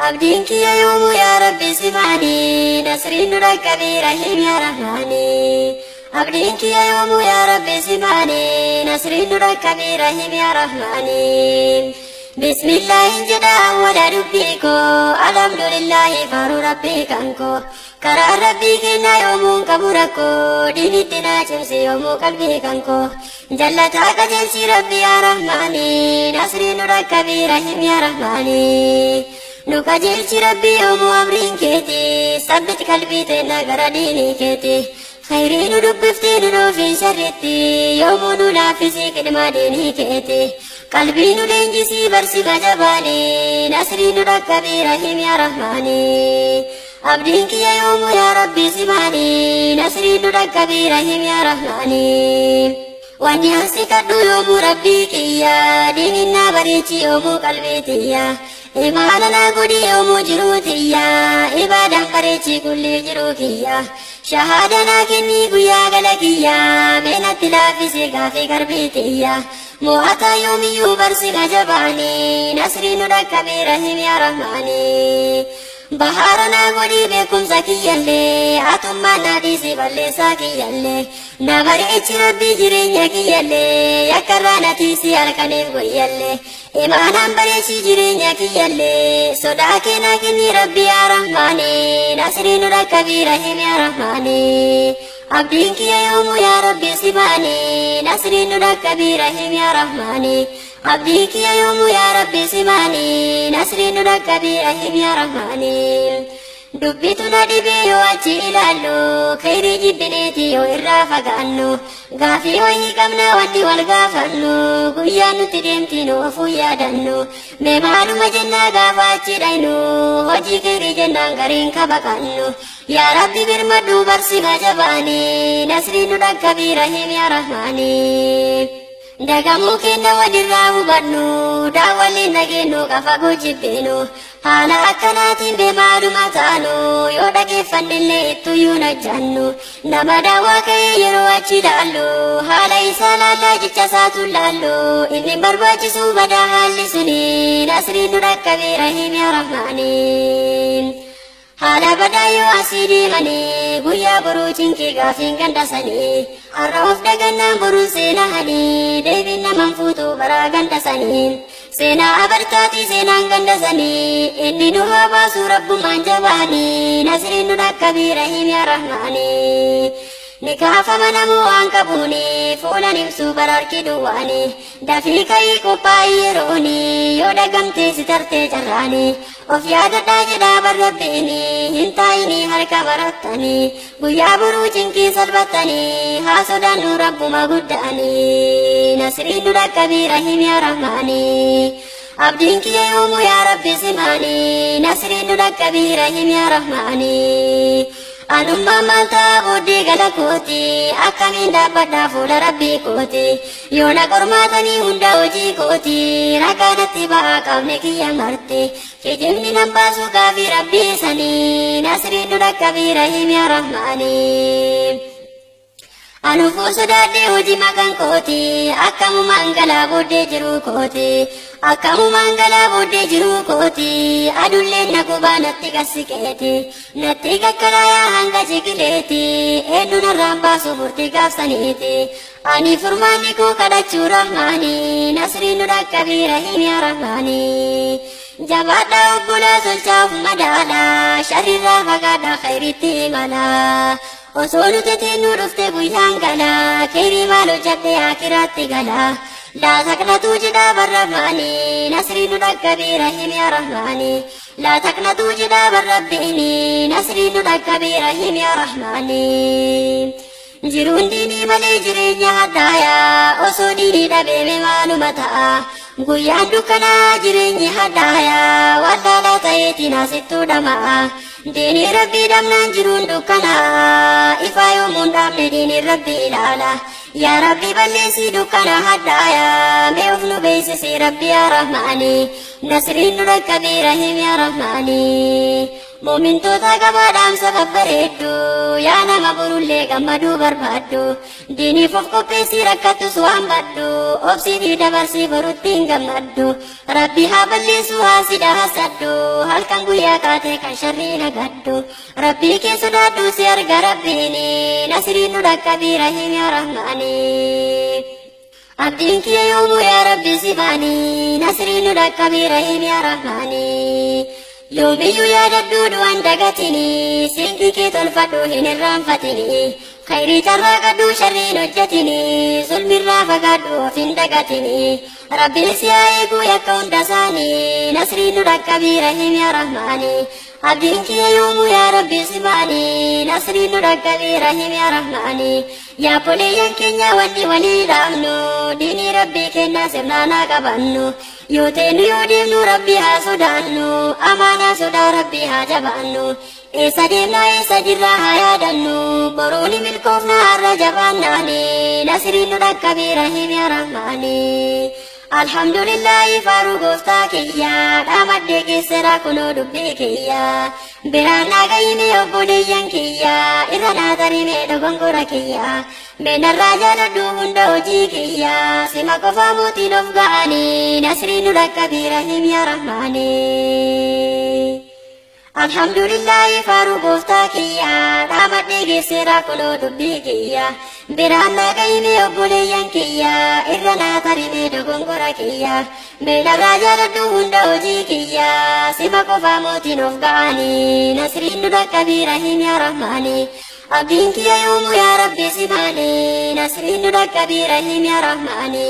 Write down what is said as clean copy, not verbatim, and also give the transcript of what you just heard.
Abdiin kiyya yoomuu yaa Rabbi simaani, nasriin nu dhaqqabii rahiim yaa Rahmaani. Abdiin kiyya yoomuu yaa Rabbi simaani, nasriin nu dhaqqabii rahiim yaa Rahmaani. Bismillaahin jedha awwala dubbii koo, alhamdulillaahi faaruu Rabbii kan koo. Karaan Rabbii kennaa yoomuu hin qabu rakkoo, diinitti naa cimsi yoomuu qalbii kan koo. Jallataa qajeelchi Rabbi yaa Rahmaani, nasrii nu dhaqqabii rahiim yaa Rahmaani. Nu qajeelchi Rabbi yoomuu amriin keeti, sabbit qalbii teenna gara diinii keeti. Khayrii nu dubbiftee nu dhoofin sharritti, yoomuu nu laaffisii qidmaa diinii keeti. Qalbii nu leenjisii barsima jabaani, nasrii nu dhaqqabii rahiim yaa Rahmaani. Abdiin kiyya yoomuu yaa Rabbi simaani, nasrii nu dhaqqabii rahiim yaa Rahmaani. Wanni ansi kadhu yoomuu Rabbii kiyya, diiniin naa bareechi yoomuu qalbii tiyya. Imaana naa godhi yoomuu jiruu tiyya, ibaadaan bareechi kullii jiruu kiyya. Shahaada naa kennii guyyaa gala kiyya, mee natti laaffisi gaafii qarbii tiyya. Mo'ataa yoomiyyuu barsima jabaani, nasrii nu dhaqqabii rahiim yaa Rahmaani. Bahaara naa godhii beekumsa kiyyallee, atummaan naa dhiisi balleessaa kiyyallee. Na bareechi Rabbii jireenya kiyyallee, yakkarraa na tiisi halkaniif guyyallee. Imaanaan bareechi jireenya kiyyallee, sodaa kee naa kenni Rabbi yaa Rahmaani, nasrii nu dhaqqabii Rahiim yaa Rahmaani. Abdiin kiyya yoomuu yaa Rabbi simaani, nasrii nu dhaqqabii Rahiim yaa Rahmaani. Abdiin kiyya yoomuu yaa Rabbi simaani, nasrii nu dhaqqabii Rahiim yaa Rahmaani. Dubbitu na dhibee yoo achi ilaallu, khayrii jibbineeti yoo irraa fagaannu. Gaafii wayii qabna wanni wal gaafannu, guyyaa nutti deemti nu ofuu yaadannu. Mee maaluma jennaa gaafa achi dhaynu, hojii khayrii jennaan gariin kabaqannu. Yaa Rabbi birmadhu barsima jabaani, nasrii nu dhaqqabii Rahiim yaa Rahmaani. Dagamuu kenna walirraa hubannu, daawwalli nageenyu qafa gojibbinu. Haala akkanaatiin bee maaluma taanu, yoo dhageeffannillee ittuyyuu najjannu. Nama daawwaa ka'ee yeroo achi ilaallu, haala isaa laallaa jecha isaatu laallu. Inni barbaachisu badaa haalli suni, nasriin nu dhaqqabee rahiim yaa Rahmaani. Haala badaa yoo asii deemanii, guyyaa boruu cinqii gaafiin gandasanii. Har'a of dagannaan boruun seenahanii, deebiin naman fuutuu baraa gandasanii. Seenaa abartaatii seenaan gandasanii, inni nu haa baasuu rabbumaan jabaanii, nasriin nu dhaqqabii rahiim yaa Rahmaanii. Ni kaafama namuu waan qabuuni, fuulan ibsuu bara harki duwwaani. Dafii ka'ii qophaa'ii yerooni, yoo dhagamtee si tartee carraani. Of yaadadhaa jedhaa bar rabbiini, hin taa'inii harka barattanii. Guyyaa boruu cinqii salphattanii, haa sodaannu rabbuma guddaanii. Nasriin nu dhaqqabii rahiim yaa Rahmaanii. Abdiin kiyya yoomuu yaa Rabbi simaanii, nasriin nu dhaqqabii rahiim yaa Rahmaanii. Anummaan maal ta'a booddee gala kooti, akkamiin dhaabbadhaa fuula Rabbii kooti. Yoo na qormaatanii hunda hojii kooti, ragaa natti ba'aa qaamni kiyya marti. Kijibni nan baasu gaafii Rabbii sanii, nasriin nu dhaqqabii rahiim yaa Rahmaanii. Anufuu sodaadhee hojii maqaan kooti, akkamumaan galaa booddee jiruu kooti. Akkamumaan galaa booddee jiruu kooti, adulleen na gubaa natti qassiqeeti. Natti kakkalaayaa hanga ciqileeti, eenyu narraan baasu murtii gaafsaniiti. Ani furmaanni koo kadhachuu Rahmaani, nasriin nu dhaqqabii rahiim yaa Rahmaani. Jabaadhaa obbolaa tolchaaf madaala, sharrirraa fagaadhaa khayritti imala. Osoo nuti teenyuu dhufte guyyaan gala, khayrii maal hojjadhe akiraatti gala. Laa taqnatuu jedhaa bar Rahmaani, nasrii nu dhaqqabii rahiim yaa Rahmaani. Laa taqnatuu jedhaa bar Rabbiini, nasrii nu dhaqqabii rahiim yaa Rahmaani. Jiruun diinii malee jireenya hadhaayaa, osoo diinii dhabeeme maaluma ta'a. Guyyaan dukkanaa jireenyi hadhaayaa, wallaalaa ta'eetiin asittuu dhama'a. Diinii Rabbii dhabnaan jiruun dukkanaa, ifaa yoomuun dhaabne diiniin Rabbii ilaala. Yaa Rabbi balleessii dukkana hadhaayaa, mee of nu beeksisi Rabbi yaa Rahmaani. Nasriin nu dhaqqabii Rahiim yaa Rahmaani. Muumintoota qabaa dhaamsa babbareeddu, yaa nama borullee gammaduu barbaaddu. Diiniif of qopheessii rakkattus waan baddu, obsiitii dabarsii borutti hin gammaddu. Rabbi haa balleessu haasida hasaddu, halkan guyyaa kaatee kan sharrii nagaddu. Rabbii kee sodaadhu si arga rabbiini, nasriin nu dhaqqabii rahiim yaa rahmaani. Abdiin kiyya yoomuu yaa Rabbi si baani, nasriin nu dhaqqabii rahiim yaa rahmaani. Yoomiyyuu yaadadhuu du'an dagatini, siinqii kee tolfadhu hin irraanfatini. Khayrii carraaqadhu sharrii hin hojjetini, zulmirraa fagaadhu of hin dagatini. Rabbiin si haa eeguu yakka hunda isaanii, nasriin nu dhaqqabii rahiim yaa rahmaani. Abdiin kiyya yoomuu yaa Rabbi si baani, nasriin nu dhaqqabii rahiim yaa rahmaani. Yaa obboleeyyan keenya wanni walii dhaamnu, diinii Rabbii kennaa sirnaan haa qabannu. Yoo teenyu yoo deemnu Rabbii haa sodaannu, amaanaa sodaa Rabbii haa jabaannu. Eessa deemnaa eessa jirraa haa yaadannu, boruu ni milkoofna har'a jabaannaani, nasriin nu dhaqqabii rahiim yaa rahmaani. Alhamdulillahi faaruu gooftaa kiyya, dhaamadhee keesseraa kunoo dubbii kiyya. Biraan naa gahime obboleeyyan kiyya, irra naa tarime dogongora kiyya. Beenarraa jaaladhu hunda hojii kiyya, sima qofaa mootiin of ga'anii, nasriin nu dhaqqabii rahiim yaa rahmaani. Alhamdulillahi faaruu gooftaa kiyya, dhaamadhee geesseera kunoo dubbii kiyya. Biraan naa gahime obboleeyyan kiyya, irra naa tarime dogongora kiyya. Beenarraa jaaladhu hunda hojii kiyya, sima qofaa mootiin of ga'anii, nasriin nu dhaqqabii rahiim yaa rahmaani. Abdiin kiyya yoomuu yaa Rabbi si maali, nasriin nu dhaqqabii rahiim yaa rahmaani.